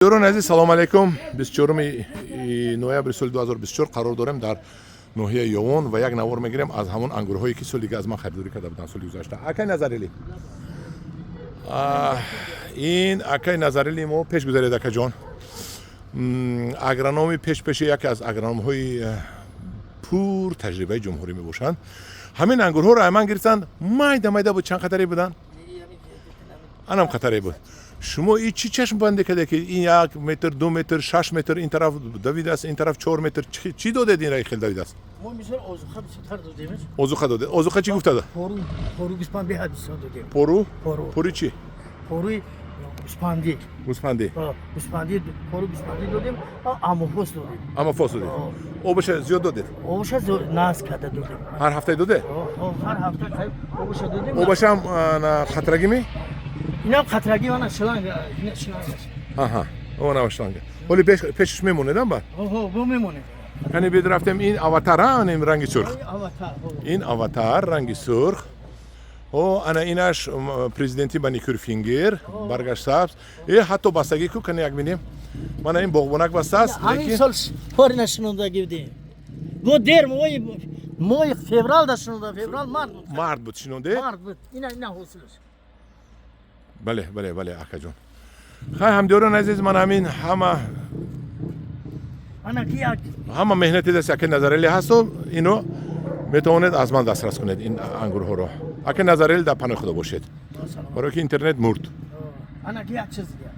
Дӯрони азиз, салому алайкум. 24 ноябри соли 2024 қарор дорем дар ноҳияи Ёвон ва як навор мегирем аз ҳамон ангурҳое, ки соли дига аз ман харидорӣ карда буданд, соли гузашта. Акай Назарили, ин акай Назарили мо, пеш гузаред, акаҷон, агрономи пешпеши, яке аз агрономҳои пур таҷрибаи ҷумҳурӣ мебошанд. Ҳамин ангурҳоро аз ман гирифтанд, майда майда буд. Чанд қатаре буданд? Анам қатаре буд. Шумо и чӣ чашмбандӣ карде, ки ин 1 метр, 2 метр, 6 метр ин тараф давидааст, ин тараф 4 метр? Чӣ додед, ин хел давидааст? Мо мисол озуқа бисёртар додем. Озуқа додед? Озуқа чӣ гуфтада? Пору, пору гӯспанд беҳад бисёр додем. Пору? Пору. Пори чӣ? Поруи гӯспандӣ. Гӯспандӣ. Гӯспандӣ, пору гӯспандӣ додем, амофос додем. Амофос додед. Обаша зиёд додед? Обаша наз карда додем. Ҳар ҳафтае доде? Ҳар ҳафта обаша додем. Обашам қатрагиме? Инам қатрагӣ, ана шланга, шлангаш. Аҳа, онам шланга. Ҳоли пешаш мемонедам ба? Ҳо, мемонед. Кани бид, рафтем. Ин Аватар, ин ранги сурх. Аватар. Ин Аватар, ранги сурх. О, ана инаш Президенти маникюр фингер, баргаш сабз. Э, ҳатто бастагӣ ку, кани як бинем. Мана ин боғбонак бастааст. Ҳамин сол пори нашинондагӣ будем. Бо дер моҳи феврал да шинонда, феврал, март буд. Март буд шинонде? Март буд. Ина ҳосилаш. Бале, акаҷон. Хай, ҳамдиёрон азиз, ман ҳамин ҳама Ана ки як ҳама меҳнати дасти ака Назарали ҳасту ино метавонед аз ман дастрас кунед ин ангурҳоро. Ака Назарали, дар паноҳи Худо бошед, барои ки интернет мурд. Ана ки як чиз дигар.